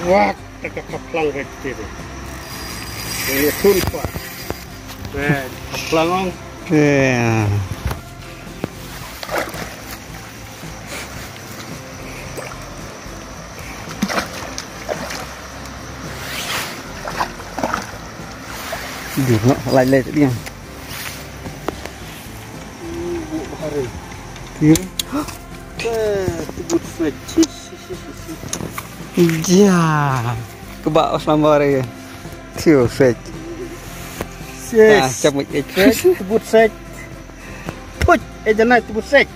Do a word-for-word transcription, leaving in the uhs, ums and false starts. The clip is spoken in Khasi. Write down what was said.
Wak, ta ka khaplang vet ti de. Ini tun pa. Vet, khaplang ong. Ya. Dia nak lai lai dia. Dia. Eh, tebut fetch. Ja. Kebak os lambar ya. Tiu fetch. Yes. Ah, cabut, eh. Fetch, tebut fetch. Put, eh, janai tebut fetch.